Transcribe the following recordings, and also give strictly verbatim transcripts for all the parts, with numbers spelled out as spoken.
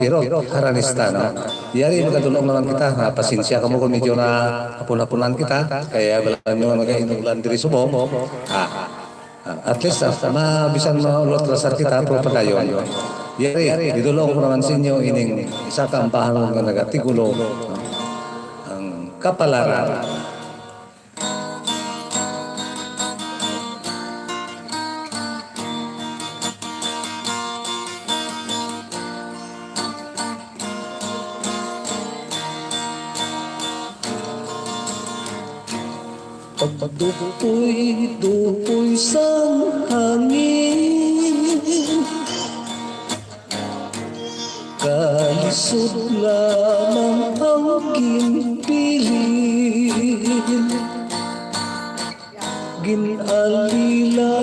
Hirot, haranista, no? Yari, magadulong naman kita, ha? Pasensya kamo kung medyo na hapon-haponan kita, kaya wala nyo nagainulan diri subong. Ah, ah, at least, ah, mabisan maulot rasar kita, pero padayon. Yari, idulong ko naman sa inyo ining isa ka ambahanon nga nagatigulo, no? Ang kapalaran. Pagdupoy-dupoy sang hangin, kalisod lamang ang ginbilin. Gin-alila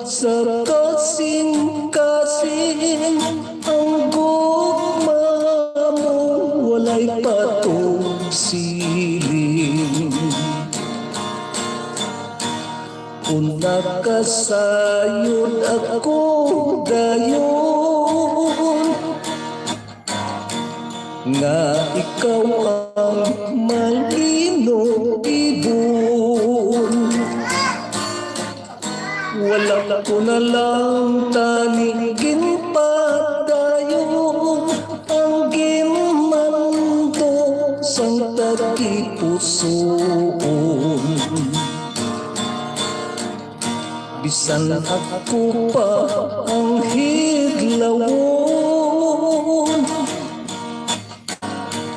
sa kasing-kasing ang gugma mo, walay patog siling. Kon nakasayod ako dayon, nga ikaw ang malinog ibon. Wala ko na lang tani ginpadayon ang ginmando sang tagipusoon. Bisan ako pa ang hidlawon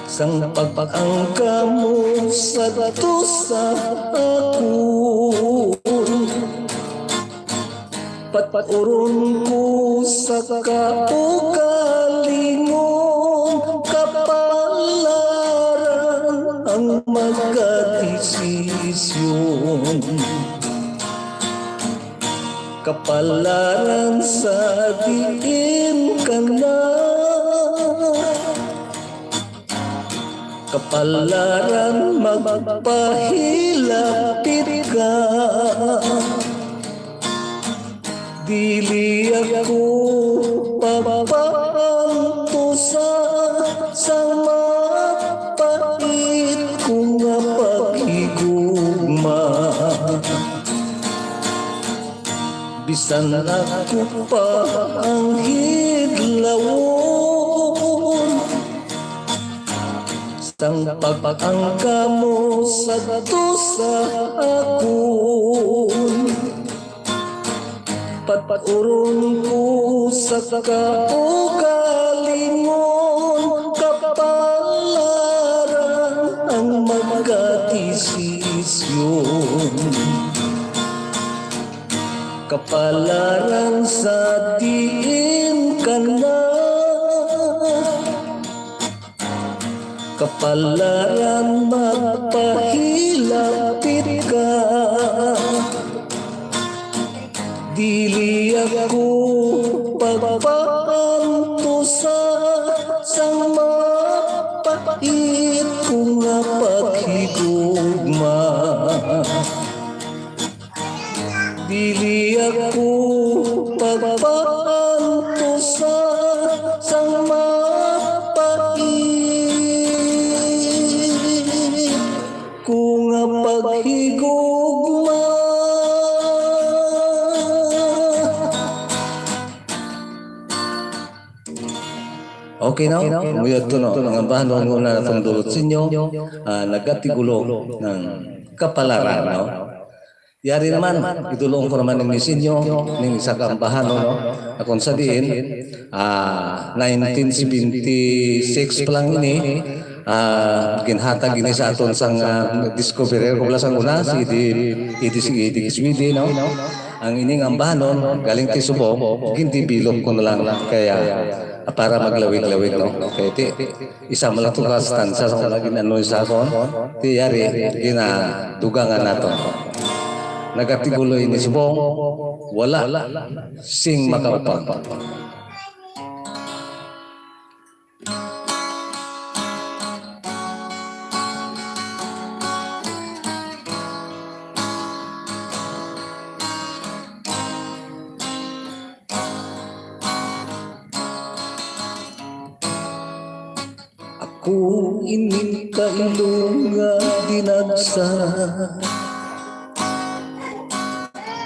sang pag-angga mo sadto sa akon. Paturon ko sa kaugalingon, kapalaran ang magkadesisyon. Kapalaran sa diin ka na, kapalaran magpahilapit ka. Dili ako papaantusa sa mapait ko nga paghigugma. Bisan ako pa ang hidlawon sang pag-angga mo sadto sa akon. Paturon ko sa kaugalingon, kapalaran ang magkadesisyon. Kapalaran sa diin ka na, kapalaran magpahilapit ka. Dili ako pagpaantusa sang mapait ko nga paghigugma. Dili ako pagpaantusa sang mapait ko nga paghigugma. Okay, no? Muyag to, no? Ang ambahanon nga una natong dulot sa inyo, ah, nagatigulong ng kapalaran, no? Yari naman, idulong ko naman ning misinyo, ning isa ka ambahanon, no? Akon sa diin, ah, nineteen seventy-six pa lang ini, ah, ginhatag ini sa aton sang, ah, discoverer, kung wala sang una, si Edi, Edi, si Edi Swede, no? Ang ining ambahanon, galing ti subong, gin-develop ko na lang, kaya, ah, para maglawig-lawig, no? Kaya ti, isa man lang to ka stanza sa mga gin-ano sa akon. Ti yari, ginadugangan nato. Nagatigoy ini subong, wala sing makaupang. Kung ining kailong nga dinagsa,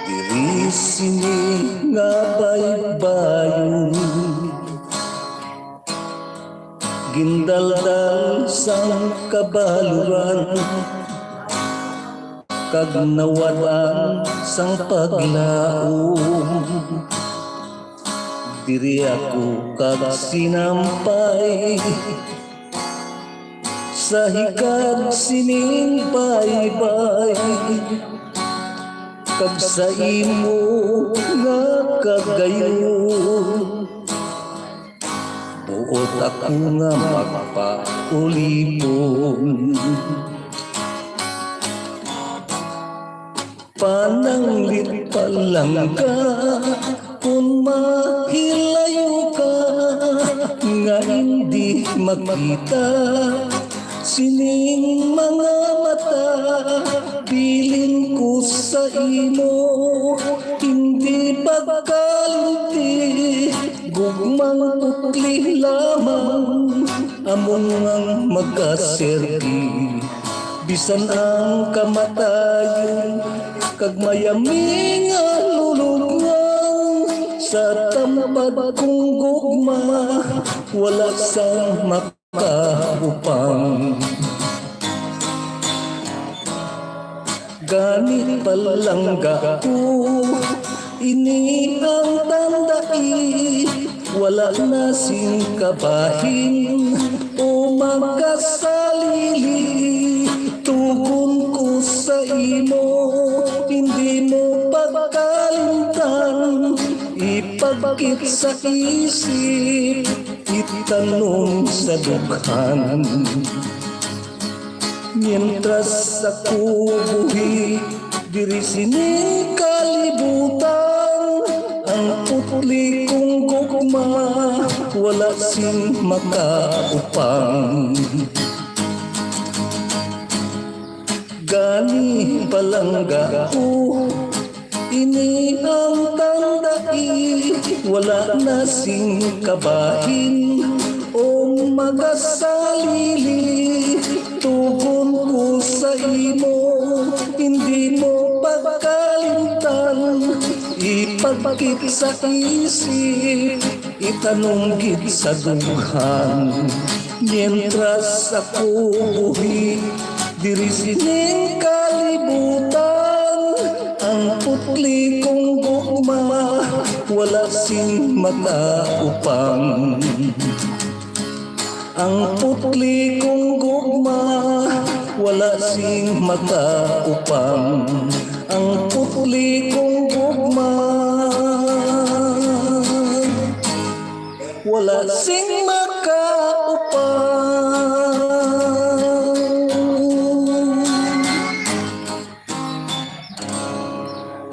diri sini nga baybayon, gindaldal sang kabaluran, kag nawad-an sang paglaom. Diri ako kag sinampay sa higad sining baybay, kag sa imo nga kagayon, buot ako nga magpaulipon. Pananglit, palangga, kung mahilayo ka, nga indi makita sining mga mata, bilin ko sa imo, indi pagkalimti, gugmang putli lamang, amo nga ang magaserbi. Bisan ang kamatayon kag mayami nga lulubngan, sa tampad kong gugma wala sang makaupang. Gani palangga ko, ini ang tandai, wala na sing kabahin o makasalili. Tugon ko sa imo, hindi mo pagkalimtan, ipagkit sa isip, itanom sa dughan. Mientras ako buhi diri sining kalibutan, ang putli kong gugma wala sing makaupang. Gani palangga ko, ini ang tandai, wala na sing kabahin o magasalili. Tugon ko sa imo, hindi mo pagkalimtan, ipagkit sa isip, itanom gid sa dughan. Mientras ako buhi diri sining kalibutan, ang putli kong gugma wala sing makaupang. Ang putli kong gugma wala sing makaupang. Ang putli kong gugma wala sing makaupang.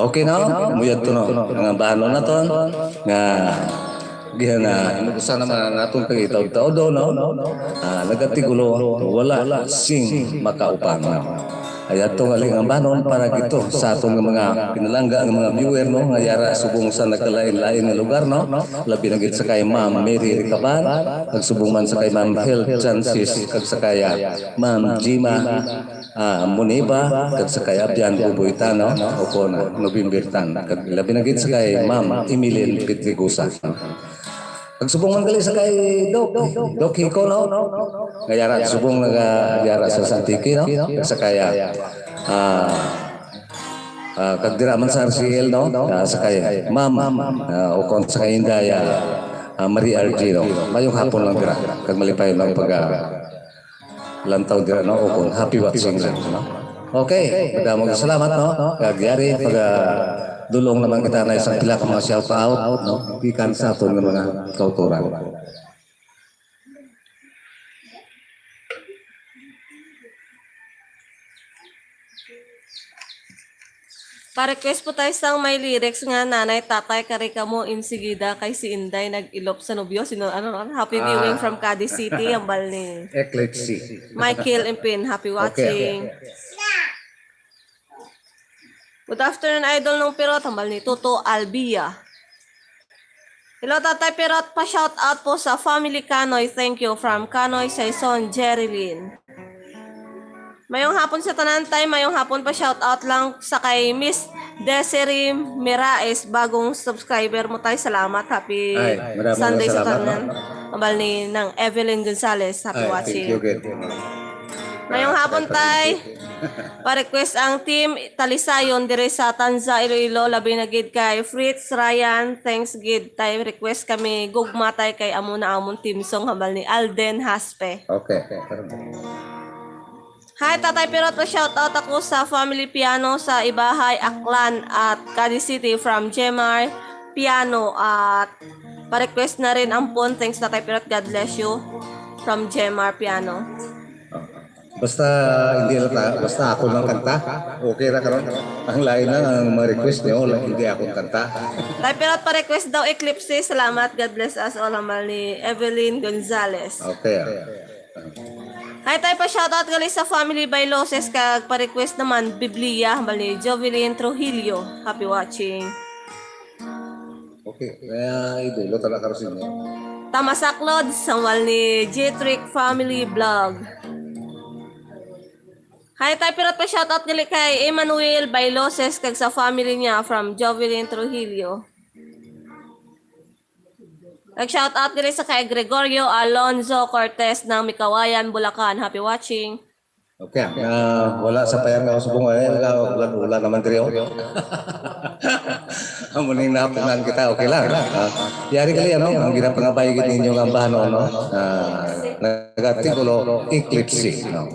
Okay, no? Muyad to, no? Ang bahanon naton nga gihan na inubusan naman naton pag-itaw-taw do, no? Ah, nagatigulo, wala sing makaupang, no? Ay ato nga lingambanon para gito sa aton nga mga pinalangga nga mga viewer, no, nga yara subong sa nagkalain-lain nga lugar, no? Labi na gid sa kay Ma'am Mary Ricaban, kag subong man sa kay Ma'am Hel Chances, kag sa kay, ah, Ma'am Jima, ah, Muniba, kag sa kay Abyan Buboy Tan, no? O kon, ah, November Tan, kag labi na gid sa kay Ma'am Emilyn Pedregosa. Kag subong man gali sa kay Doc, Doc Hico, no? Nga yara, subong naga-, yara sa Antique, no? Kag sa kay, ah, ah, kag dira man sa R C L, no? Ah, sa kay Ma'am, ah, o kon sa kay Inday, ah, ah, Marie R G, no? Mayong hapon lang dira. Kag malipay lang pag, ah, lantaw dira, no? O kon happy watching lang, no? Okay, madamo nga salamat, no? Kag yari, pag, ah, dulong naman kita na isang pila ka mga shout out, no? Gikan sa aton nga mga kautoran. Pa-request po tayo sang may lyrics nga, "Nanay, tatay, kari kamo, insigida kay si Inday nag-ilop sa nobyo." Sino, ano, ano? Happy viewing from Cadiz City, ang bal ni Eclipse. Michael Impin. Happy watching. Good afternoon, Idol Nong Pirot, ang bal ni Toto Albia. Hello, Tatay Pirot, pa-shout out po sa family Kanoy. Thank you. From Kanoy, Saison, Jerilyn. Mayong hapon sa tanan, Tay. Mayong hapon, pa-shout out lang sa kay Miss Desiree Miraes, bagong subscriber mo, Tay. Salamat. Happy Ay, maraming Sunday sa salamat, tanan. Mabal ni Nang Evelyn Gonzalez. Happy Ay, watching. Thank you, good. Mayong hapon, Tay. Pa-request ang Team Talisayon dire sa Tanza, Iloilo, labi na gid kay Fritz Ryan. Thanks gid, Tay. Request kami gugma, Tay, kay amo na amon team song, hambal ni Alden Haspe. Okay. Hi, Tatay Pirot. Pa-shoutout ako sa family Piano sa Ibahay, Aklan at Cadiz City from Jemar Piano at pa-request na rin ang Pon. Thanks, Tatay Pirot. God bless you. From Jemar Piano. Basta hindi lang ta, basta ako lang kanta. Okay ra karon. Ang lain lang ang ma-request niyo, lang hindi akong kanta. Tay Pirot, pa-request daw Eclipse. Salamat. God bless us all, hambal ni Evelyn Gonzalez. Okay, ah. Hi, Tay, pa-shoutout gali sa family Bailoses kag pa-request naman Biblia, hambal ni Jovelyn Trujillo. Happy watching. Okay, kaya idolo talaga karon sa inyo. Tamasak Lods, hambal ni Jitrick Family Vlog. Hi, Tay Pirot, pa-shoutout gali kay Emmanuel Bailoses kag sa family niya from Jovelyn Trujillo. Nag-shoutout gali sa kay Gregorio Alonzo Cortez ng Mikawayan, Bulacan. Happy watching. Okay, ah, wala sa payang nga usbong, eh, wala, wala, wala naman diri, oh. Amo ning napunan kita, okay lang. Ah, yari kali, ano, ang ginapangabay gid ninyo nga bahano, no? Ah, nagatikulo, Eclipse, no?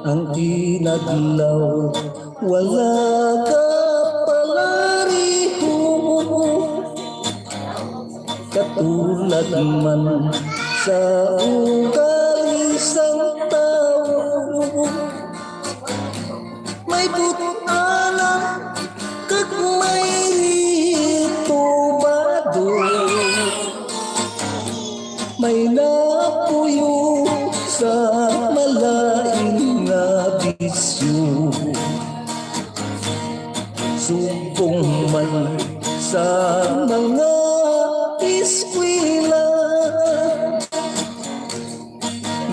Ang inadlaw wala ka palariho, katulad man sa ugali sang tawo. May butana kag may ritubado, may napuyo sa malain nga bisyo. Subong man sa mga eskwela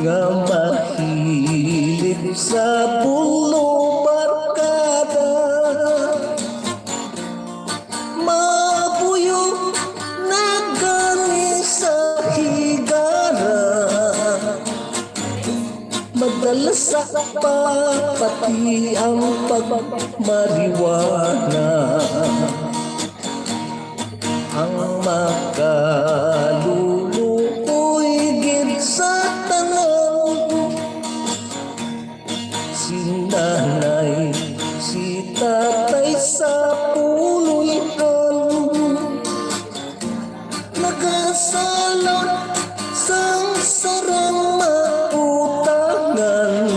nga mahilig sa bulo barkada, mapuyo na gani sa higara, madala sa pa pati ang pagmariwana. Ang makaluluoy gid sa tanan, si nanay, si tatay sa puloy-an, nagasalag sang sarang mautangan.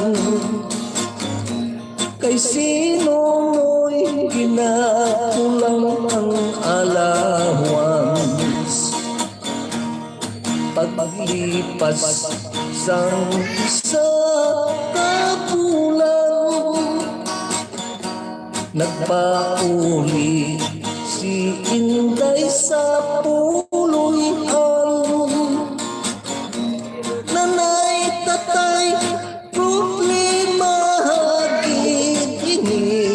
Kay si Nonoy ginakulang ang allowance. Paglipas sang isa ka bulan, nagpauli si Inday sa puloy-an. Nanay, tatay, problema gid ini.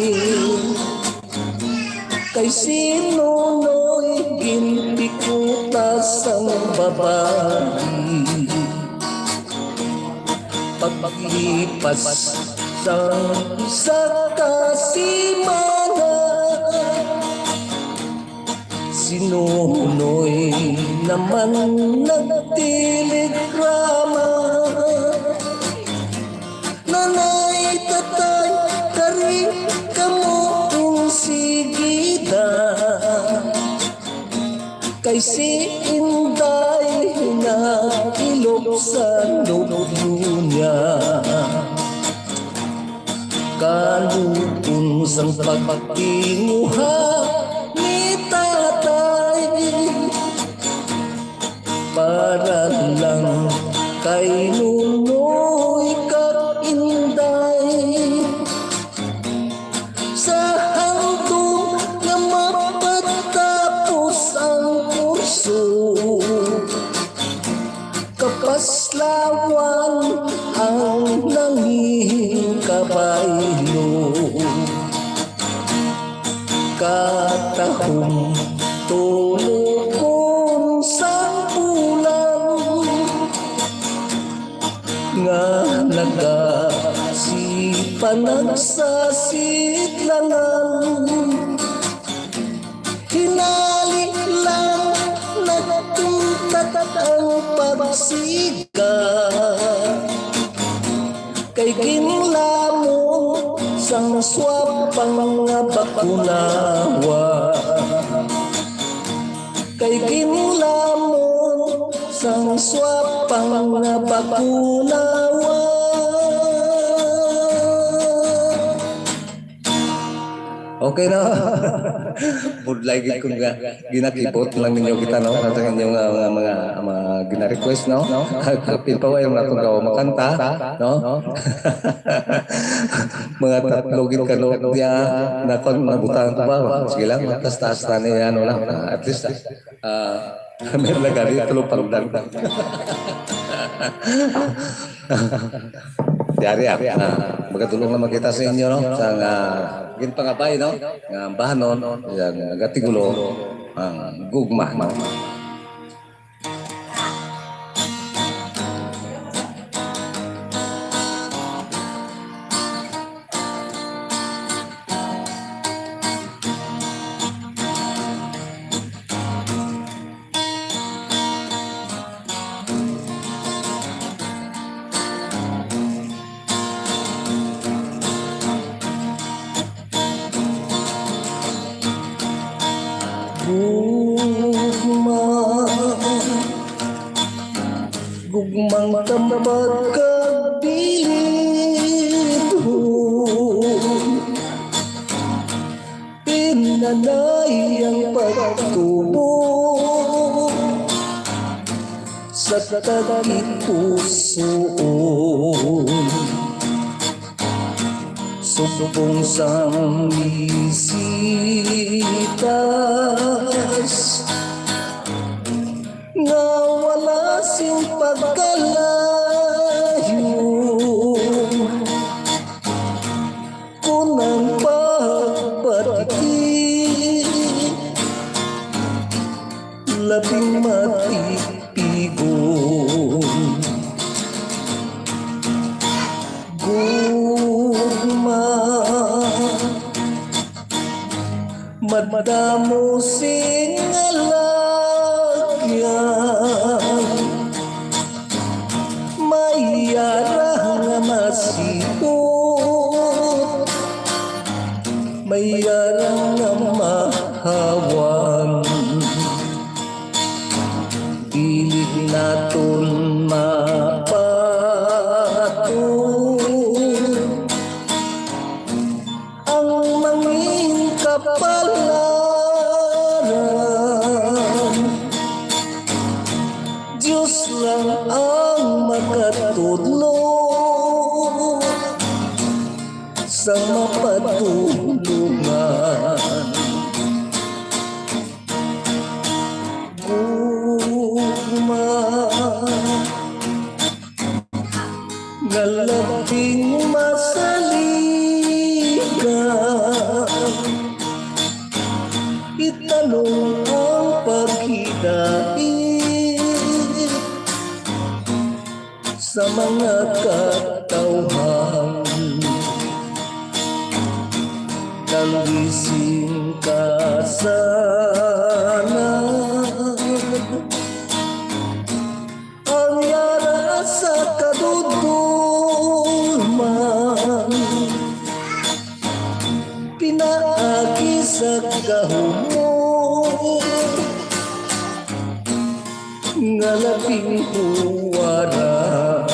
Kay si Nonoy ginpikuta sang babayi. Paglipas sang isa ka semana, si Nonoy naman nagtelegrama. Nanay, tatay, kari kamo insigida. Kay si Inday hinag-ilok sa nobyo niya. Kalupon sang pagtinguha ni tatay. Para lang kay Nunoy kag Inday, sa handom nga mapatapos ang kurso, kapaslawan ang nangin kabaylo. Katahom tulo kon sang bulan, nga nagasipa nagsasidlangan. Hinali lang nagtuntat ang pagsiga, kay ginlamon sang swab ang mga bakunawa. Kay ginlamon sang swab ang mga bakunawa. Okay na. Budlay gid kung ga-, ginakibot lang ninyo kita, no? Sa inyong, ah, mga, mga, mga gina-request, no? Kapin pa, wala na itong gawa makanta, no? Mga tatlo gid ka, no? Diya, nakon, nabutangan ko ba? Sige lang, taas-taas na niya, ano lang. Ah, at least, ah, ah, may lagari, tulo pa lang. Yari, ah, ah, magatulong naman kita sa inyo, no? Sa nga, ginpangabay, no? Nga bahanon, yan, nagatigulo, ang gugma, no? Gugma, gugmang tambag kag bilibhon. Pinanay ang pagtubo sa tagipusoon. Subong sang misitas nga wala sing pagkalayo. Kon ang pagpati labing matipigon, gugma, madamo sing alagyan. May ara nga masipot, may ara nga mahawan. Dili naton mapatod ang mangin kapalaran. Dios lang ang makatudlo sa mapadulungan. Gugma nga labing masaligan, itanong ang paghidait sa mga katawhan. Kang gising ka sana, ang yara sa kadudulman, pinaagi sa kahumot nga labing huwaran.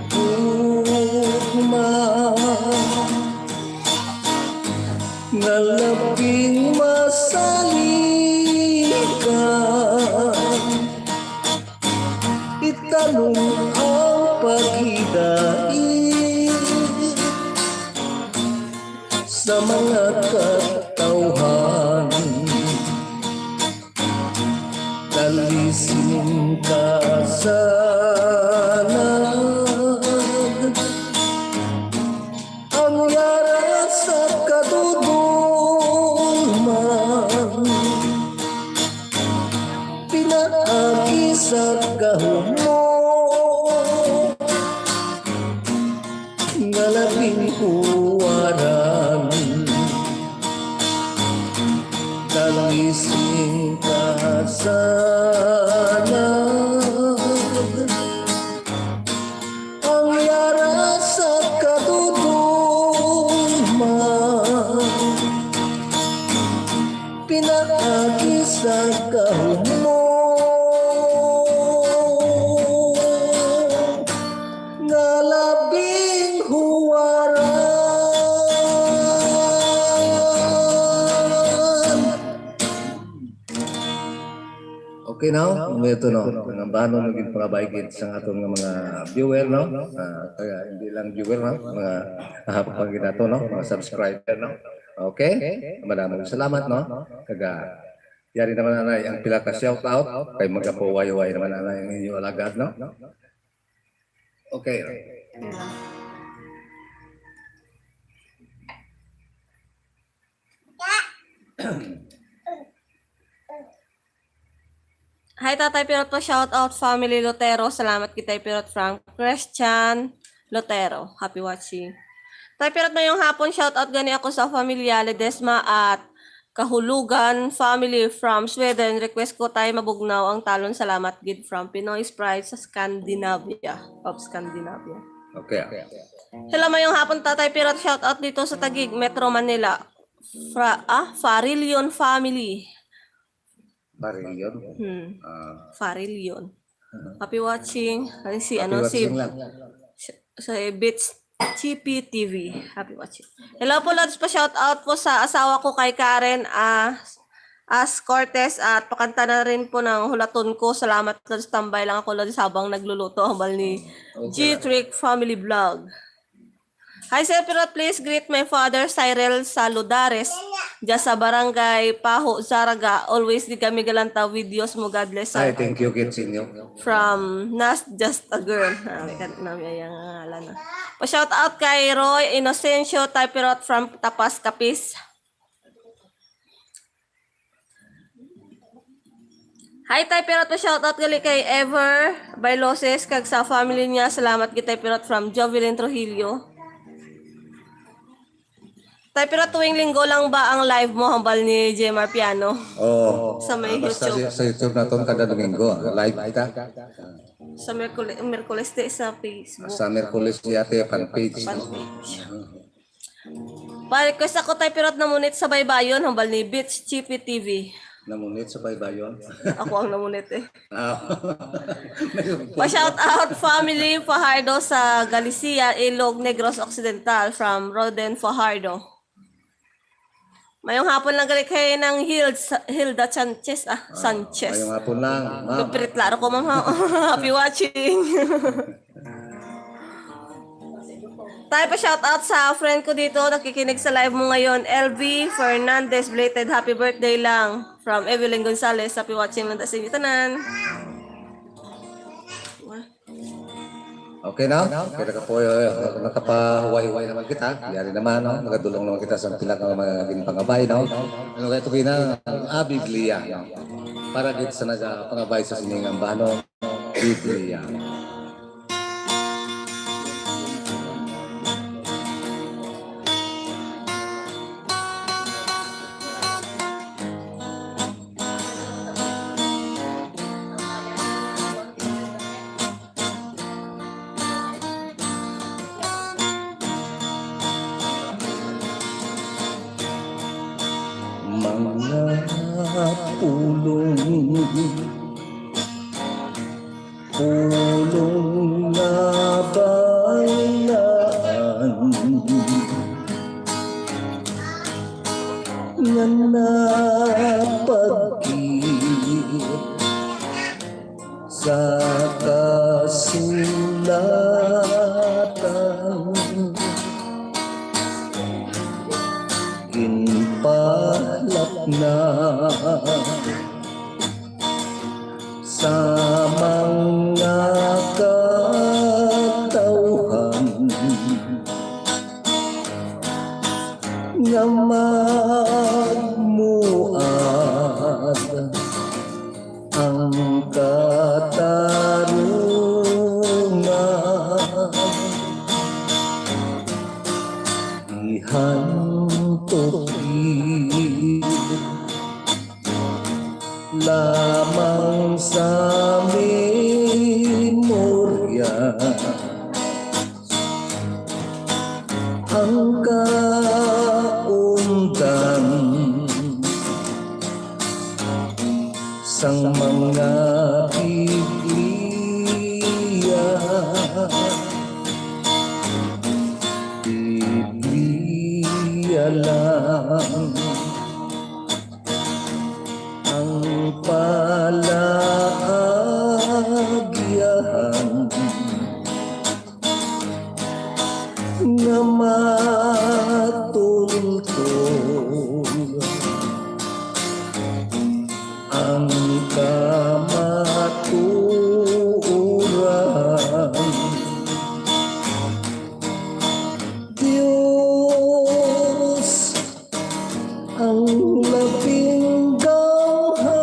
Gugma nga labing masaligan, Kalising ka sa alag, ang yara sa kadudulman, pinaagi sa kahumong nga labing huwaran. Kalising ka sa alag, ang yara sa kadudulman, pinaagi sa kahumong nga labing huwaran. Okay, no? Amo ito, no? Ang ambanon nga ginpangabay gid sa aton nga mga viewer, no? Ah, kaya hindi lang viewer, no? Mga, ah, pag nato, no? Mga subscriber, no? Okay? Madamong salamat, no? Kaga, yari naman anay ang pila ka shout out kay magapahuway-huway naman anay ang inyo alagad, no? Okay. Hi, Tatay Pirot, pa shout out family Lotero. Salamat kay Tay Pirot from Christian Lotero. Happy watching. Tay Pirot, mayong hapon, shout out gani ako sa familia Ledesma at Kahulugan family from Sweden. Request ko, Tay, Mabugnaw ang Talon. Salamat gid from Pinoy Sprite sa Scandinavia, of Scandinavia. Okay. Hello, mayong hapon, Tatay Pirot. Shout out dito sa Taguig, Metro Manila. Fra, ah, Farilion family. Baril yun. Hmm. Ah. Faril yun. Happy watching. Ay, si, Happy ano, si, watching lang. Si, si Beach Chippy T V. Happy watching. Hello po, Lods. Pa-shout out po sa asawa ko kay Karen, ah, as Cortez, at pakanta na rin po ng hulaton ko. Salamat, Lods. Tambay lang ako, Lods, habang nagluluto. Hambal ni Okay. G Trick Family Vlog. Hi, Sir Pirot, please greet my father, Cyril Saludares, dya sa Barangay Paho, Zarraga. Always di kami galantaw videos mo. God bless, Sir. Ay, thank you, kid, sa inyo. From Nas Just a Girl. Ah, may kan-, na, may ang ngalan na. Pa-shout out kay Roy Inocencio Tay Pirot from Tapas, Capiz. Hi, Tay Pirot, pa-shout out gali kay Ever Bailoses kag sa family niya. Salamat gid, Tay Pirot, from Jovelyn Trujillo. Tay Pirot, tuwing Linggo lang ba ang live mo, hambal ni Jemar Piano? Oo. Sa may Ah, basta YouTube. Sa, sa YouTube naton kada Domingo, live ta. Sa Merkule-, Merkules, te, sa Facebook. Sa Merkules, yate, fan page. Fan page. Pa-request ako, Tay Pirot, Namunit sa Baybayon, hambal ni Beach Chippy T V. Namunit sa Baybayon? Ako ang namunit eh. Ah. Pa-shout out family Fajardo sa Galicia, Ilog, Negros Occidental, from Roden Fajardo. Mayong hapon lang gali kay Nang Hilda, Hilda Sanchez, ah, Ah, Sanchez. Mayong hapon lang, ma'am. Kapirit klaro ko, ma'am, ha? Happy watching. Tayo pa shout out sa friend ko dito, nakikinig sa live mo ngayon, L V Fernandez, belated happy birthday lang from Evelyn Gonzalez. Happy watching lang ta sa inyo tanan. Okay na? Kaya nakapo-, nakapahuway-huway naman kita. Yari naman, no? Nakadulong naman kita sa pila ka mga ginpangabay, no? Ano kaya ito kina? Ang Biblia, no? Para gid sa nagapangabay sa sining ambanon, Biblia. Mga pulong, pulong nga baylaan, nga napagkit sa kasulatan, ginpahalap na Ang katarungan ihantuki lamang sa memorya. Ang kaundang sang mga Biblia, Biblia lang ang palaagyahan nga matultol ang kamatuoran. Dios ang labing gamhanan.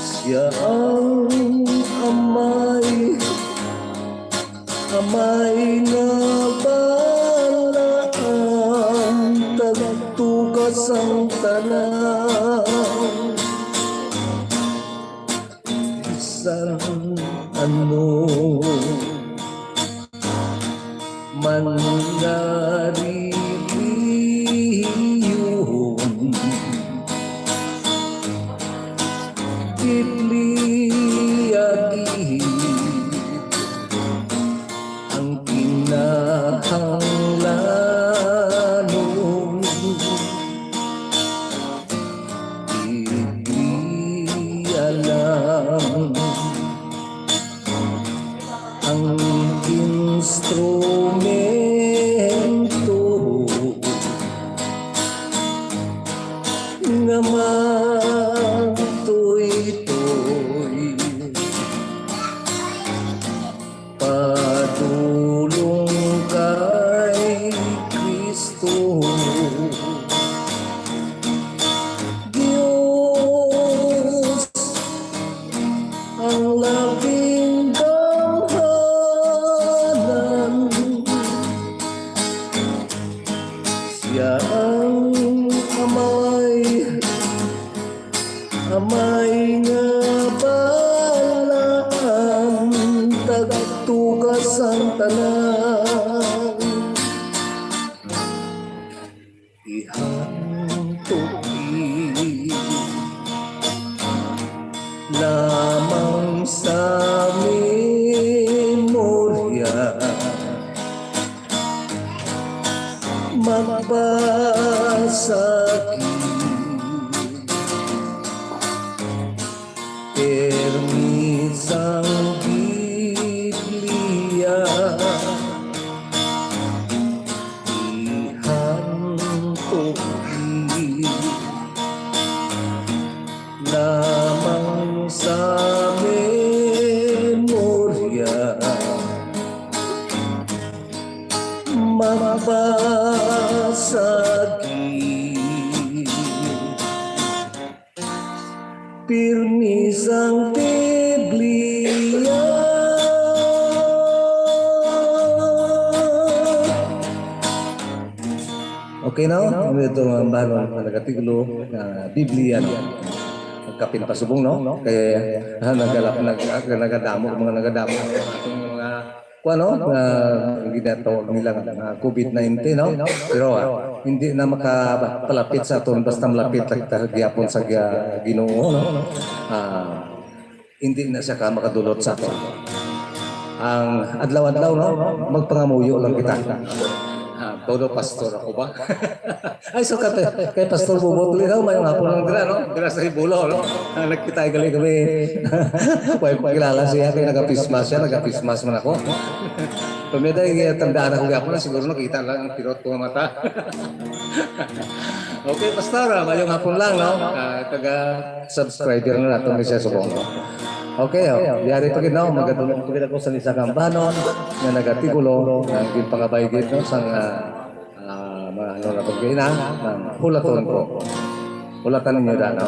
Sia ang Amay, Amay nga balaan, tagtuga sang tanan. Bisan ano man nga relihiyon, Biblia gid ang kinahanglanon. Biblia lang ang instrumento nga matuytoy padulong kay Cristo. Dios ang labing gamhanan. Sia ang Amay, Amay nga balaan, tagtuga sang tanan. Ihantuki lamang sa memorya, magbasa gid pirmi sang Biblia. Ihantuki lamang sa memorya, magbasa gid pirmi sang Biblia. Okay, no? Ano ito, ang bago na nagatigulo nga Biblia, no? Ang kapin pasubong, no? Kay, ah, nagalap-, nag-, ah, nagadamo, mga nagadamo ang ating mga kuan, no, nga ginatawag nila nga, ah, covid nineteen, no? Pero, ah, hindi na makapalapit sa aton basta malapit lang ta gyapon sa Gi-, Ginoo, no? Ah, hindi na siya ka makadulot sa aton. Ang adlaw-adlaw, no, magpangamuyo lang kita. Ah, todo pastor ako ba? Ay, so, kay, kay Pastor Bubot Linaw, mayong hapon lang dira, no? Dira sa Ibulo, no? Ah, nagkita gali kami. Way ko kilala siya, kay naga-face mask siya, naga-face mask man ako. Pamida, eh, tandaan ako gyapon na siguro nakita lang ang pirot ko nga mata. Okay, Pastor, ah, mayong hapon lang, no? Ah, taga subscriber na nato ni siya subong. Okay, oh, yari pa gid, no? Magatulog pa gid ako sa isa ka ambanon nga nagatigulo, nga ginpangabay gid, no, sang, ah, ah, mga Ano na pagkaina? Hulaton ko. Hulatan ninyo da, no?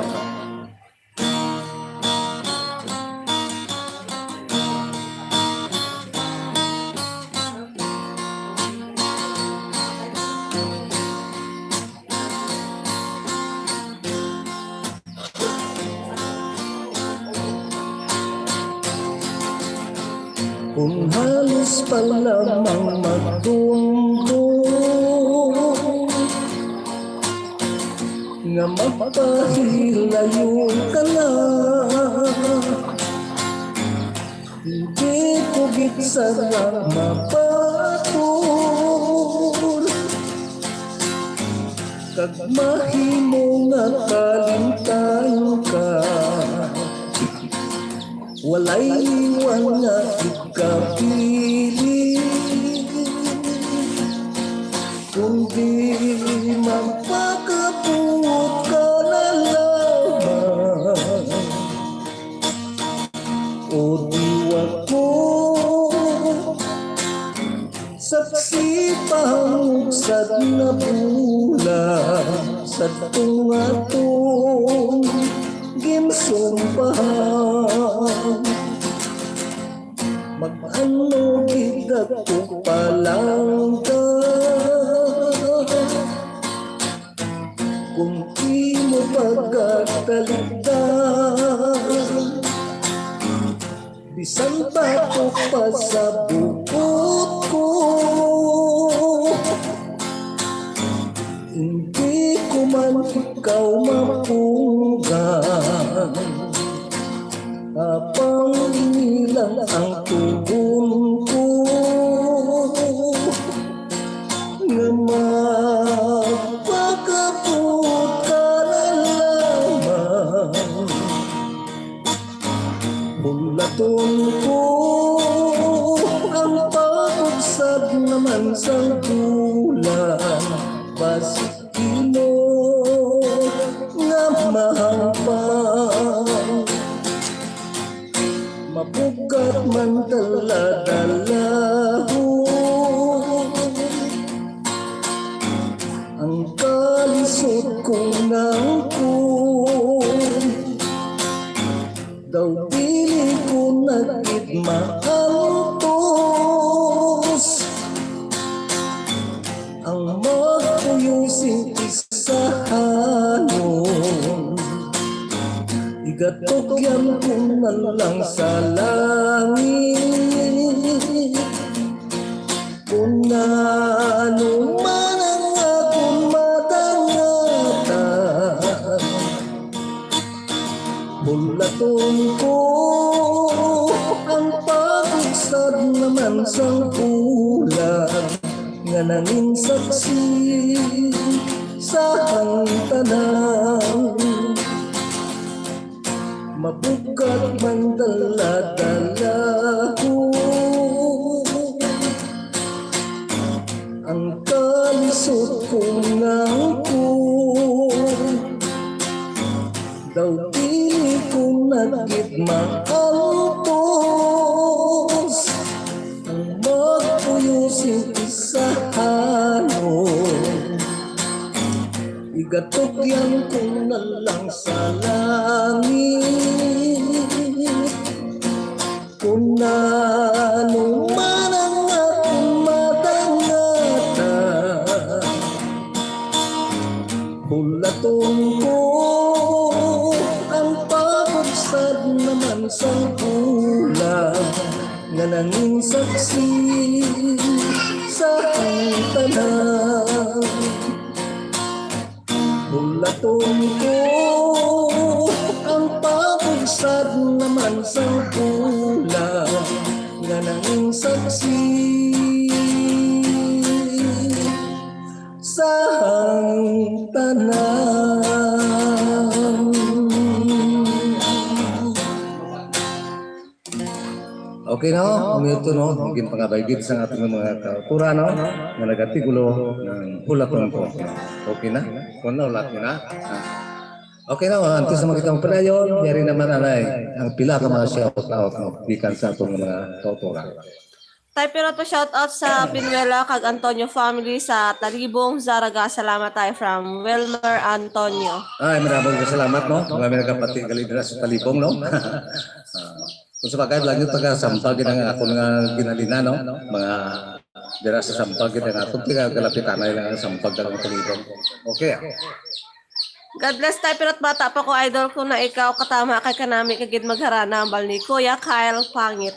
Kung halos pa lamang magdumdom nga magpahilayo ka na, hindi ko gid sana mapatol kag mahimo nga kalimtan ka. Walay liwan nga ikabilin, kundi magpakabuot ka na lamang. O diwa ko saksi pangugsa nga bulan sa tungaton ginsumbahan. Mag-ano gid ako palangga kung imo pagkatalikdan. Bisan bato pa sa bukot ko, hindi ko man ikaw mapunggan. Apang ini lang ang tugon ko, nga magpakabot ka na lamang. Hulaton ko ang pagubsad naman sang bulan, basi imo nga mahangpan. Mabugat man dala-dalahon ang kalisod kong nangkon. Daw dili ko na gid maantos ang magpuyo sing isahanon. Igatugyan ko na lang sa langit. Kung ano man ang akong madangatan, hulaton ko ang pagbugsad naman sang bulan nga nangin saksi sa ang tanan. Mabugat man dala-dalahon ang kalisod kong nangkon. Daw dili ko na gid maantos ang magpuyo sing isahanon. Igatugyan ko na lang sa langit kung ano man ang akong madangatan. Hulaton ko ang pagubsad naman sang bulan nga nangin saksi sa ang tanan. Hulaton ko ang pagubsad naman sang bulan nga nangin saksi sa ang tanan. Okay, no? Amo to, no? Ang ginpangabay gid sa ating mga kauturan, no? Nga nagatigulo ng hulaton ko. Okay na? Kung na, hulat na. Ah. Okay na, antes na makita ang padayon, yari naman anay ang pila ka mga shout out, no? Gikan sa atong mga kauturan. Tay Pirot, pa shout out sa Pinuela kag Antonio family sa Talibong, Zaraga. Salamat, Tay, from Wilmer Antonio. Ay, maraming salamat, no? Mga may nagapati gali dira sa Talibong, no? Ah, kung sa bagay, lang yung taga Sampag, yun ang akon nga ginalina, no? Mga dira sa Sampag, yun ang akon taga Galapitanay lang ang Sampag, ang Talibong. Okay, ah. God bless, Tay Pirot, bata pa ko, idol ko na ikaw, katama kay kanami kagid magharana ang balni. Kuya Kyle Pangit.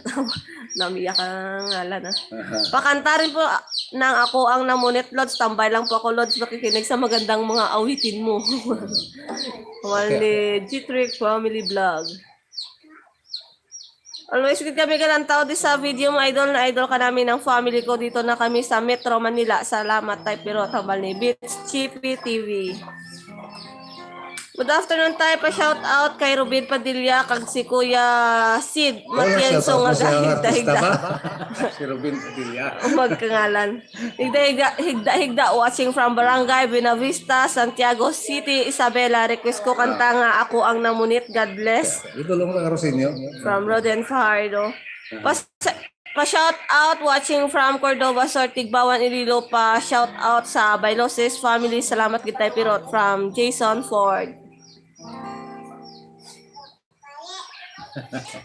Namiyak ang ngalan, ah. Aha. Pakantarin po nang ako ang namunit, Lods. Tambay lang po ako, Lods. Makikinig sa magandang mga awitin mo. Wal Okay. ni G Trick Family Vlog. Always gid kami galantaw di sa video mo, idol na idol ka namin ng family ko. Dito na kami sa Metro Manila. Salamat, Tay Pirot, hambal ni Beats Chippy T V. Good afternoon, Tay. Pa shout out kay Rubin Padilla kag si Kuya Sid Oh, Matienzo shout out nga mo siya, gahigda-higda. Artista ba? Si Rubin Padilla. Umag kangalan. Higda-higda, higda-higda, watching from Barangay Buenavista, Santiago City, Isabela. Request ko kanta nga Ako ang Namunit. God bless. Idol mo ka, Rosinio. From Roden Fajardo. Pas, pa shout out, watching from Cordova Sur, Tigbawan, Iloilo. Pa shout out sa Bailosis family. Salamat gid, Tay Pirot, from Jason Ford.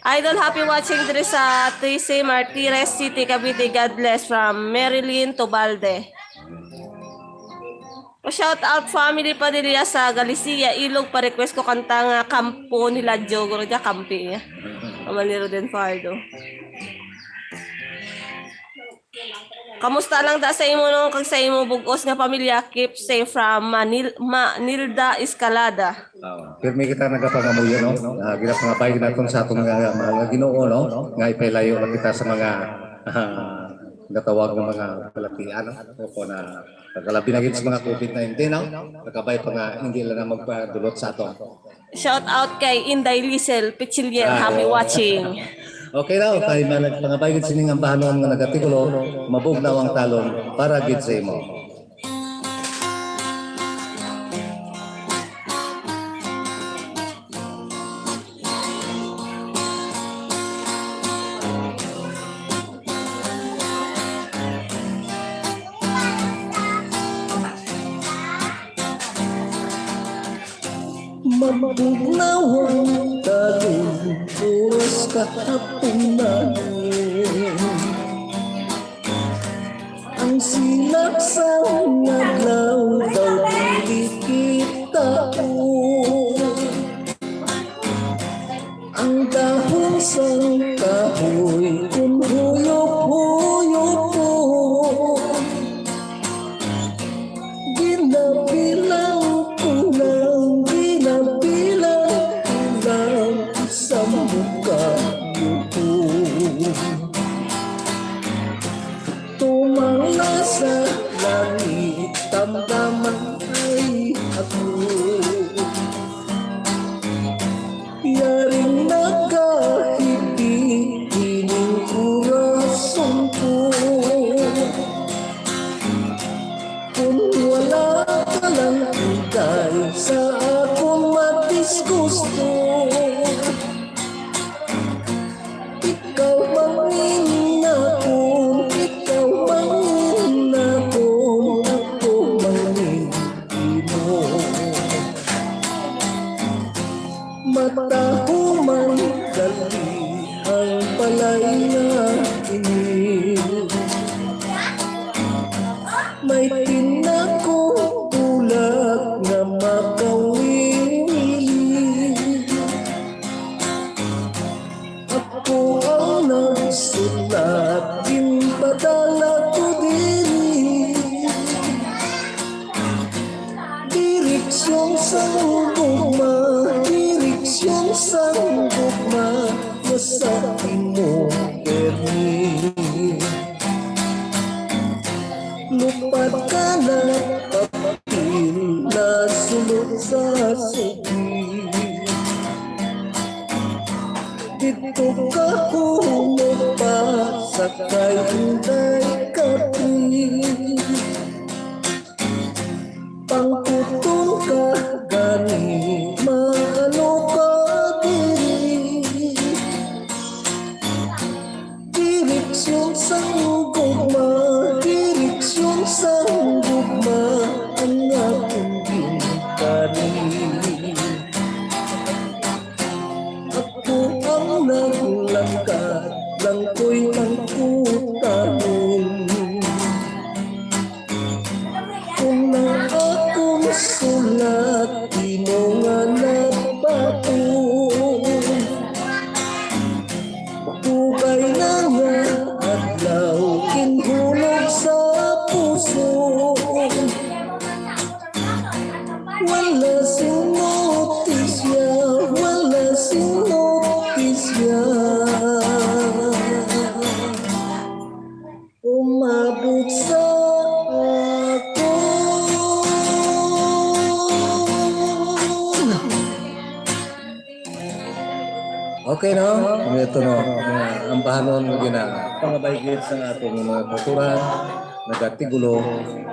Idol, happy watching diri sa T C Martires City, Cavite. God bless from Marilyn Tubalde. Pa shout out family Padilla sa Galicia, Ilog, pa request ko kanta nga Kampo nila Joe, guro ka kampi niya. Aman ni Roden Fardo. Kamusta lang da sa imo nung kag sa imo bug-os nga pamilya? Keep safe from Manil Ma Nilda Escalada. Ah, pirmi kita nagapangamuyo, no? Ah, ginapangabay naton sa aton nga mahal nga Ginoo, no? Nga ipailayo na kita sa mga, ah, gatawag nga mga balatian, no? O kung na, nagalabi na gid sa mga covid nineteen, no? Nagabay pa nga hindi lang na magpadulot sa aton. Shout out kay Inday Lisel Pichilyer. Ah, Happy oo. watching. Okay daw, kay man nagpangabay gid sining ambahanon nga nagatikulo, mabugnaw ang talon para gid sa imo. Mabugnaw ang talon, oras kahapunan. Ang silak sang adlaw daw dili kita. Ang dahon sang kahoy kon huyop-huyop, ginabilang ko lang, ginabilang ko lang sa mukha mo. Tumang na sa langit, tamdaman ay ako. Yaring nagahiti ining kurason ko. Kung wala ka lang, Inday, sa akong madisgusto. Ikaw mangin akon, ikaw mangin akon, ako mangin imo. Matahuman dali ang balay nga ini. May tinako bulag nga makawili. Ako ang nagsulat, ginpadala ko diri. Direksyon sang gugma, direksyon sang gugma, nga sa imo, Bernie. Lupad ka na, papil na sulod sa sugi. Didto ka humop pa sa kay Inday Kapri. Pangkuton ka gani, maano ka diri? Direksyon sang notisya, wala sing notisya. Umabot sa akon. Okay, no? Ito, no? Ang ambahanon nga gina-, pangabay gid sa atong mga kautoran, nagatigulo,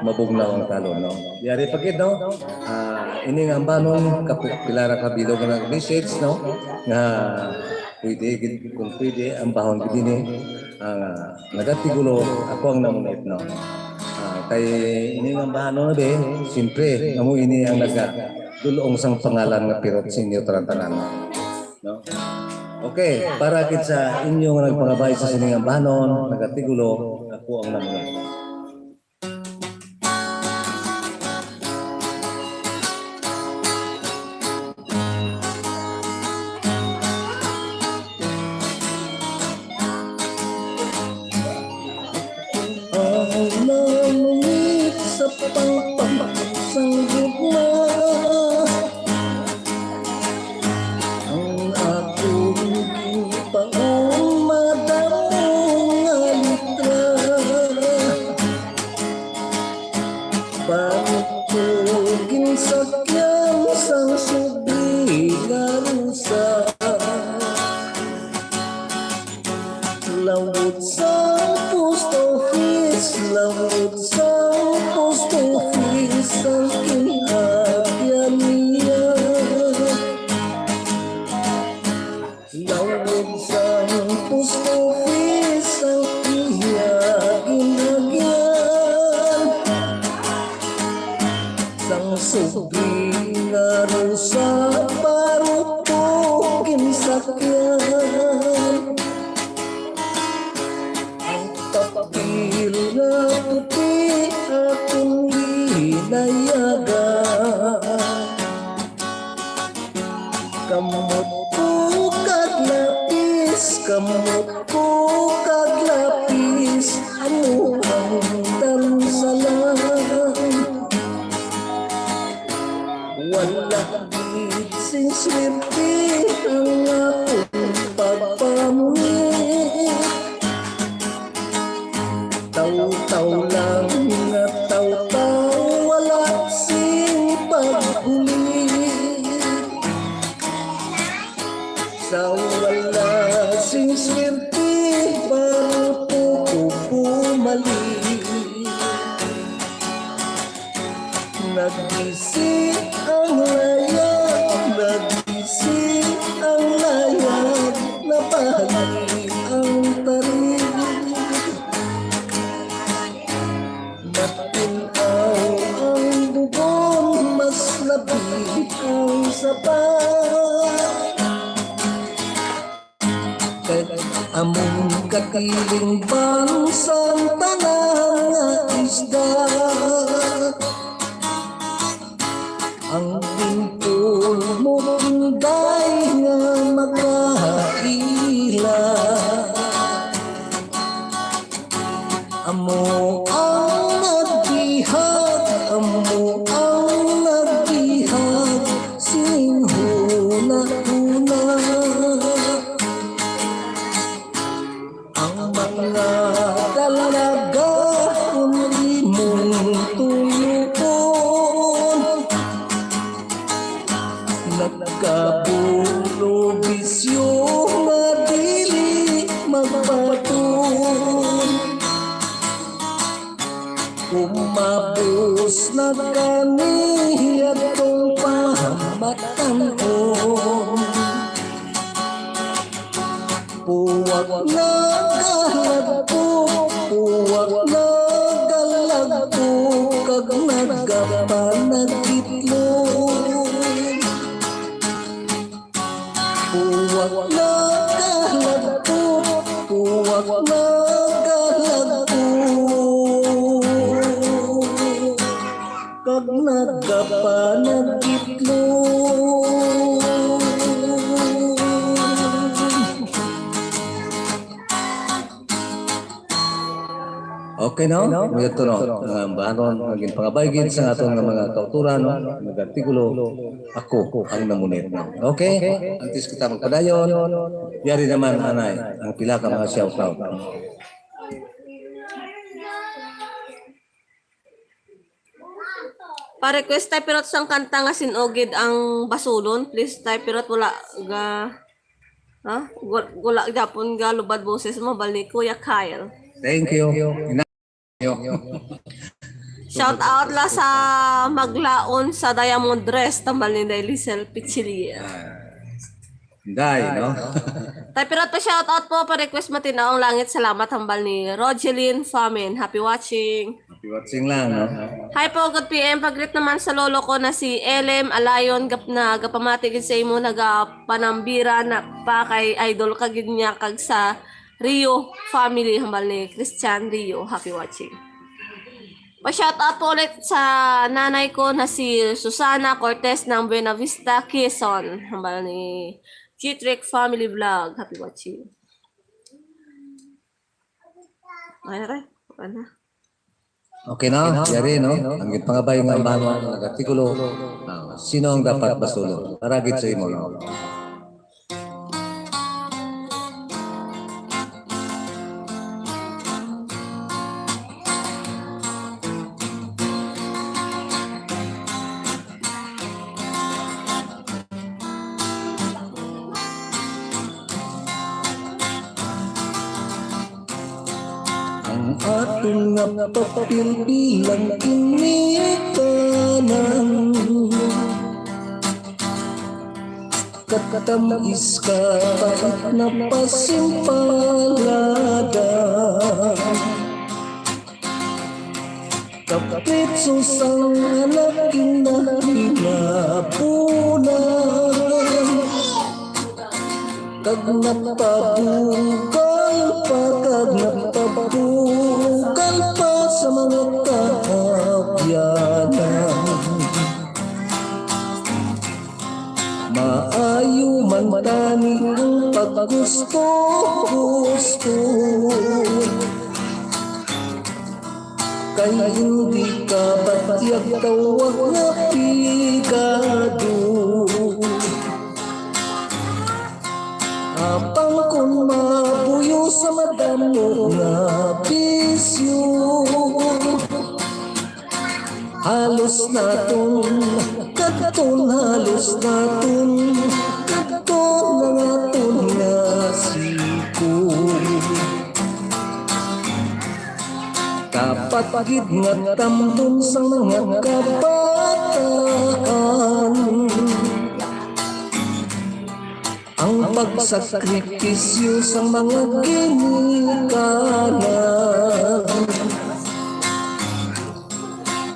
mabugnaw ang talon, no? Yari pa gid, no? Ah, ini nga ambahanon, kapi-, pila ra ka bilog nga nag-message, no? Nga pwede gid, kung pwede, ambahon gid ini. Ah, nagatigulo, ako ang namunit, no? Ah, kay ini nga ambahanon, be, siyempre, amo ini ang nagadul-ong sang pangalan nga pirot sa inyo tanan-tanan, no? Okay, para gid sa inyo nga nagpangabay sa sining ambahanon, nagatigulo, ako ang namunit. Ang namit sa pangpang sang gugma, ang akong ginpaon madamo nga litra. Bago ko ginsakyan sang subli nga rusa. Lawot sang post office, lawot sang post office ang kinapyan niya. Lawog sang post office ang iya ginagyan. Sang subli nga rusa, baruto ginsakyan. Ang papel nga puti akong ginayagan. Kamot ko kag lapis, kamot ko kag lapis, amo ang dansalan. Wala gid sing swerte ang akon pagpamit. Taw-taw lang nga taw-taw, wala sing pagbulig. Sa wala sing swerte, baruto ko bumalik. Nagbisi ang layag, nagbisi ang layag, nabahali ang tarig. Matin-aw ang dugon, mas labi ang saba. Kay among katilingban sang tanan nga isda. Ang binpol mo, Inday, nga makaila. Amo ang nagbihag, amo ang nagbihag sing hunahuna. Ang mga dalaga kon imong tuluon, nagkabulo bisyo nga dili magbaton. Umabos na kani atong pamatan-on. Puwak nagalagpok, puwak nagalagpok, kag nagapanagitlog. Puwak nagalagpok, puwak nagalagpok, kag nagapanagitlog. Okay, no? Ito, no? Ang bahanon, naging pangabaygid sa aton nga mga kauturan, no? Nag-artikulo, ako ang namunit, no? Okay? Antes kita magpadayon, yari naman, anay, ang pila ka mga shout out. Pa-request tayo, pero sang kanta nga sinugid ang basulon, please tayo, pero wala ga, ha? Wal-, wala gyapon ga lubad boses mo, bal ni Kuya Kyle. Thank you. Ina- Shout out la sa maglaon sa diamond dress, tambal ni Day Lisel Pichilier. Day, no? Tay, pero pa shout out po, pa request Matinaw ang Langit. Salamat, hambal ni Rogeline Famin. Happy watching. Happy watching lang, no? Hi po, good P M. Pag-greet naman sa lolo ko na si L M Alayon, gap na gapamati gid sa imo, nagapanambira na pa kay idol ka gid niya kag sa Rio family, hambal ni Christian Rio. Happy watching. Pa-shout out po ulit sa nanay ko na si Susana Cortez ng Buena Vista, Quezon. Hambal ni Chitrick Family Vlog. Happy watching. Okay na kayo? Okay na. Okay na, yari, no? Ang gipangabay nga mga nag-artikulo, ah, sino ang dapat basulon? Para gid sa imo, no? Ang aton nga papel bilang ginikanan, katam-is ka, pait na pasimpalada. Kapritso sang anak ginahinabunan, kag napabugal pa, kag napabugal pa sa mga kaabyanan. Maayo man tani ang paggusto-gusto, kay hindi ka batyag tawag nga pigado. Apang kon mabuyo sa madamo nga bisyo, halos naton kadton, halos naton kadton ang aton nga siko. Dapat gid nga tamdon sang mga kabataan ang pagsakripisyo sang mga ginikanan.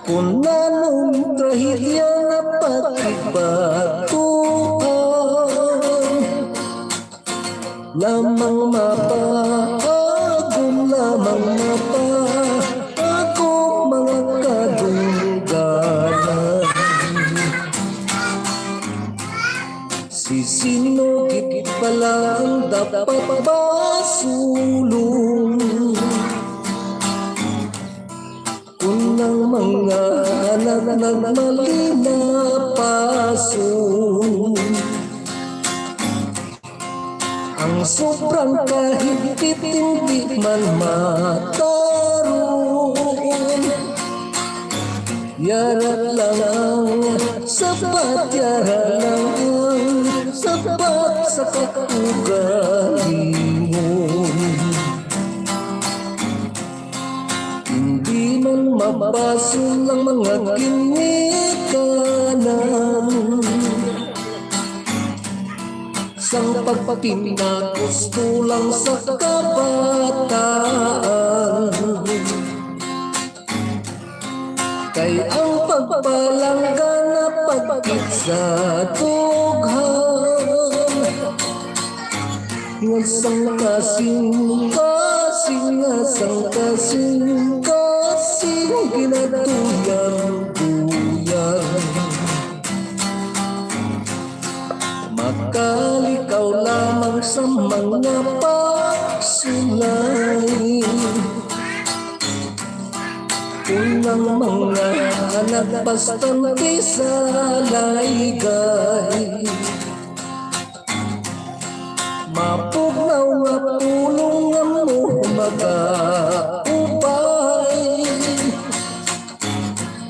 Kun anong trahedya nga pakigbatuhan, lamang mapaagom, lamang mapaagom mga kadungganan. Si sino gid bala ang dapat basulon? Kun ang mga anak nagmali na pason, ang sobrang kahigpit hindi man mataron. Yara lang ang sapat, yara lang ang sapat sa kaugalingon. Hindi man mabason ang mga ginikanan sang pagpapinagusto lang sa kabataan. Kay ang pagpalangga na pagkit sa dughan, nga sang kasing-kasing, nga sang kasing-kasing ginatuyang-tuyang. Makalikaw lamang sa mga pagsulay. Ang mga anak bastante sa laygay, mapugnaw nga pulong nga mo magaupay.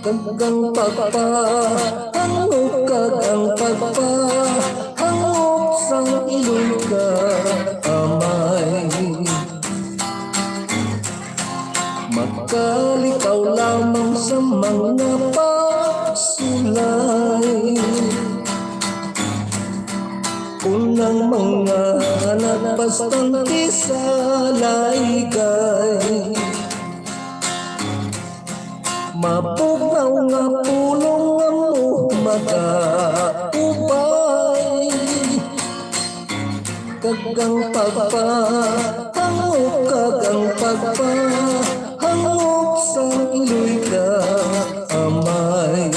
Kag ang pagpahangop kag ang pagpahangop sang iloy ka amay. Makalikaw lamang sa mga pagsulay. Kung ang mga anak bastante sa laygay, mapugnaw nga pulong nga mo magaupay. Kag ang pagpahangop, kag ang pagpahangop sang iloy ka amay.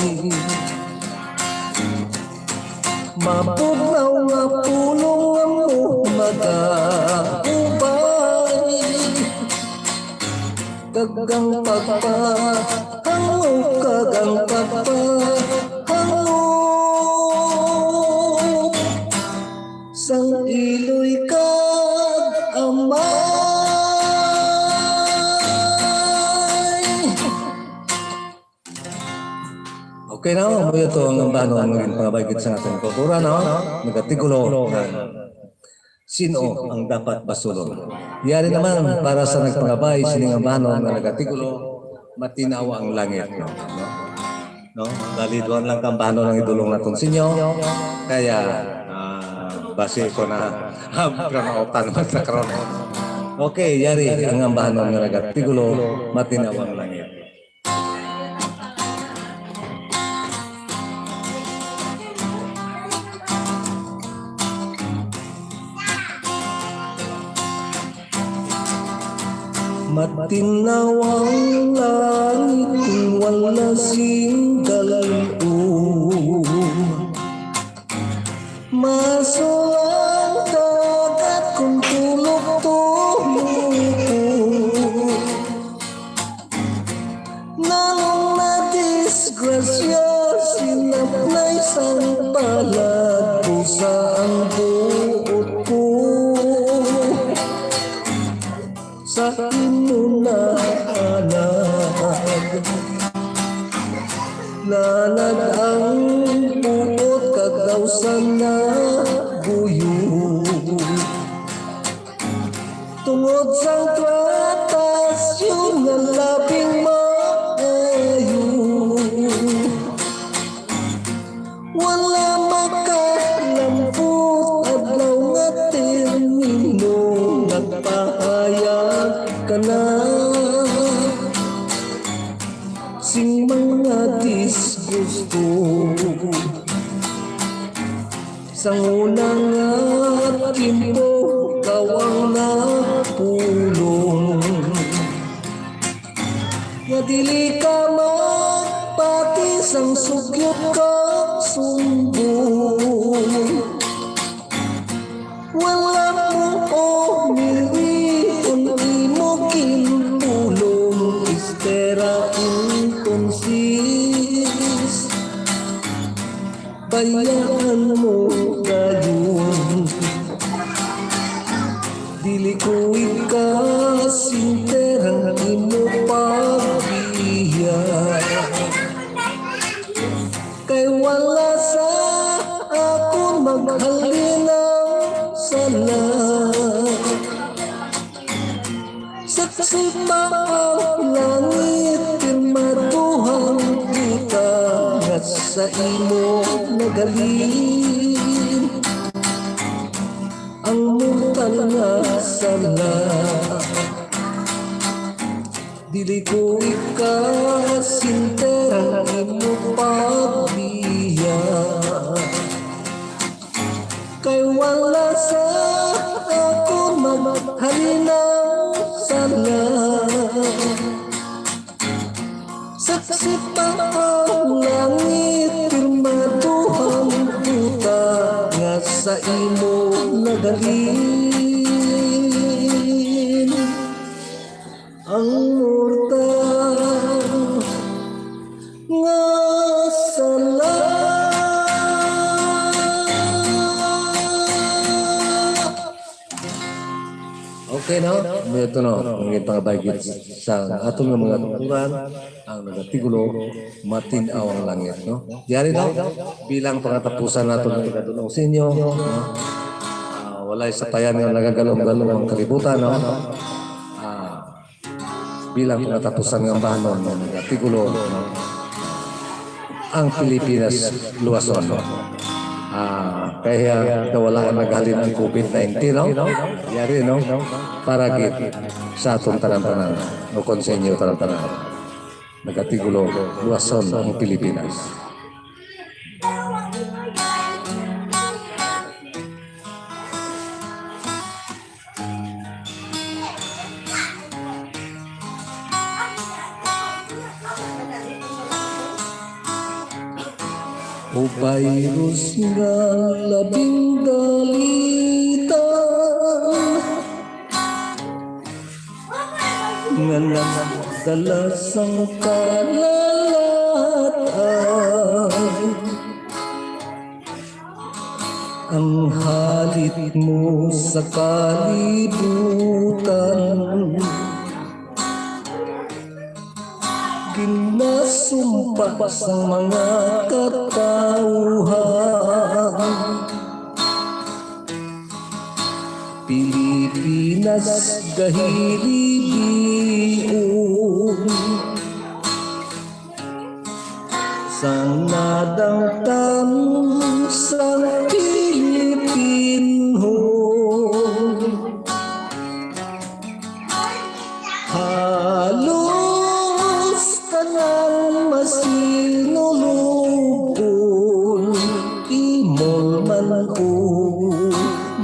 Mapugnaw nga pulong nga mo magaupay. Kag ang pagpahangop, kag ang pagpahangop sang iloy kag amay. Okay na, amo to ang ambanon nga ginpangabay gid sa aton kultura, no? Nagatigulo nga sino ang dapat basulon. Yari naman, para sa nagpangabay sining ambanon nga nagatigulo, matinawa ang langit, no? No? No? Dali, duha lang ka ambanon ang idulong naton sa inyo. Kaya, ah, basi ko na, ah, pranautan man sa karon. Okay, yari ang ambanon nga nagatigulo, matinawa ang langit. Matinaw ang langit kung wala sing dalom. Maso ang dagat kung tulog-tulog. Nang nadisgrasya, sinapnay sang palad ko sa ang buot ko. Sa imo na, anak. Nanad ang buot kag daw sana guyo. Tungod sang tratasyon nga labing maayo, wala makalampot adlaw nga termino nagpahayag ka na sing mga disgusto. Sang una nga tiyempo, ikaw ang napulong, nga dili ka magpati sang sugyot ka sumbong. Wala mo umiri ang imo ginpulong, espera entonces. Bayaan mo dayon. Dili ko ikasinter ang imo pagbiya, kay wala sa akon maghalin ang sala. Saksi pa ang langit, pirmaduhang kita nga sa imo naghalin ang mortal nga sala. Dili ko ikasinter ang imo pagbiya, kay wala sa akon maghalin ang sala. Saksi pa ang langit, pirmaduhang kita nga sa imo naghalin ang mortal Okay, no? Ito, no? Ang ipangabay gid sa aton nga mga tuturan, ang nagatigulo, matin-aw ang langit, no? Yari, no? Bilang pangatapusan nato nga igadulong sa inyo, no? Ah, walay sapayan nga nagagalom-galom ang kalibutan, no? Ah, bilang pangatapusan nga bahanon, no? Nagatigulo, no? Ang Pilipinas luwason. Ah, kaya nawala na naghalin ang covid nineteen, no? Yari, no? Para gid sa aton tanan-tanan, o kon sa inyo tanan-tanan. Nagatigulo, luwason ang Pilipinas. O virus nga labing dalita, nga nagdala sang kalalatan. Ang halit mo sa kalibutan, ginasumpa sang mga katawhan. Pilipinas, gahilibion sang nadangtan sang Pilipinhon. Halos tanan masinulog-on, imol man o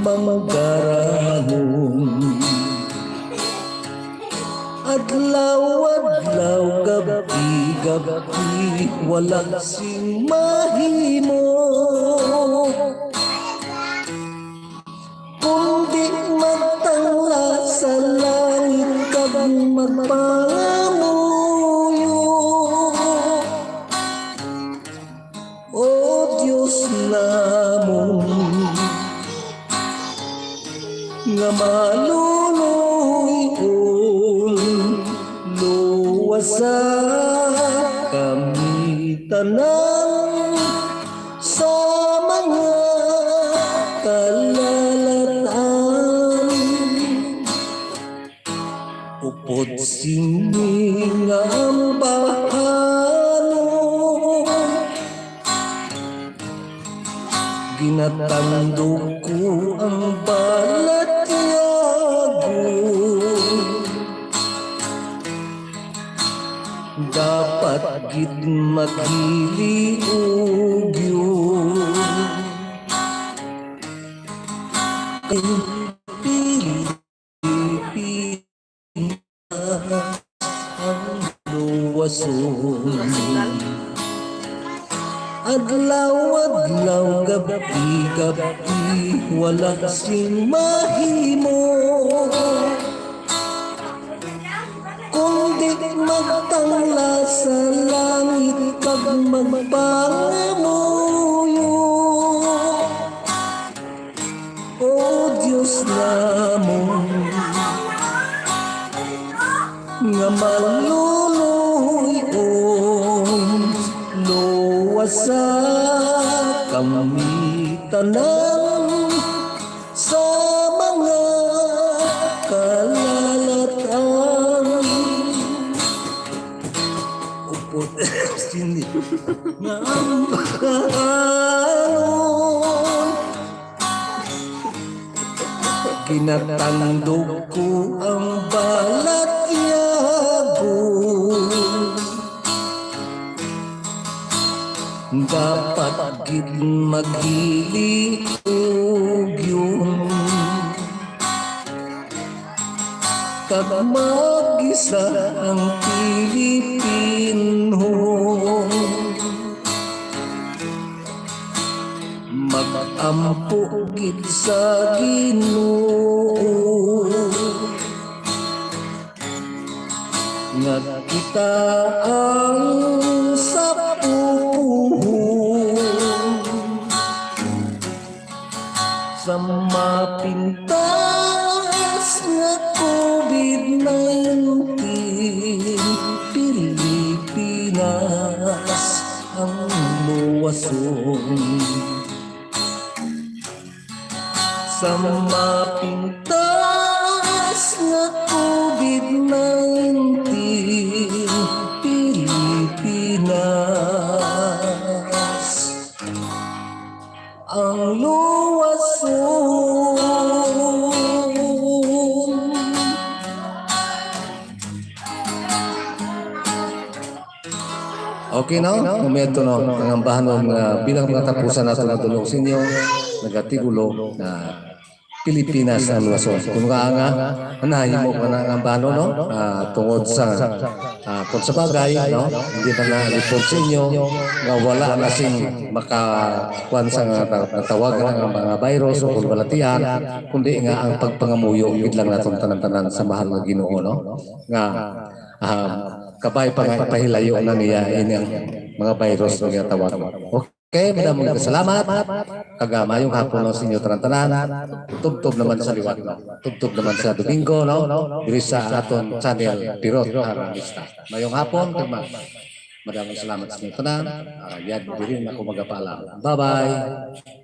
manggarangon. Adlaw-adlaw, gab-i-gab-i, wala sing mahimo. Kundi magtangla sa langit kag magpangamuyo. O Dios namon, nga maluloy-on, luwasa kami tanan sa mga kalalatan. Upod sini nga ambahanon, ginatandog ko ang balatyagon. Dapat gid maghiliog yun. Pilipinas ang luwason. Adlaw-adlaw, gab-i-gab-i, wala sing mahimo. Kundi magtangla sa langit kag magpangamuyo. O Dios namon, nga maluloy-on, luwasa kami tanan sa mga kalalatan. Upod sini nga ambahanon, ginatandog ko ang balatyagon. Dapat gid maghiliog yun. Kag mag-isa ang Pilipinhon. Mag-ampo gid sa Ginoo nga kita ang sapupuhon sa mapintas nga covid nineteen, Pilipinas ang luwason. Sa mapintas nga covid nineteen, Pilipinas ang luwason. Okay, no? Momento, no? Ang ambahanon nga bilang mga tapusan nato nga dulong sa inyo, nagatigulo na Pilipinas ang luwason. Kung nga nga, nahimo ka na ang ambahanon, no? Ah, tungod sa, ah, kung sa bagay, no? Hindi na nalipod sa inyo, nga wala na sing makakuan sa nga ta-, natawag nga mga virus o kung balatian, kundi nga ang pagpangamuyo gid lang naton tanan-tanan sa mahal nga Ginoo, no? Nga, ah, kabay pa nga ipahilayo na niya ini ang mga virus nga ginatawag. Okay, madamong salamat. Kag, ah, mayong hapon lang sa inyo tanan-tanan. Tubtob naman sa liwat, no? Tubtob naman sa Domingo, no? Diri sa aton channel, Pirot Arangista. Mayong hapon, kag ma-, madamong salamat sa inyo tanan. Ah, yan, diri na ako magapaalam. Bye-bye.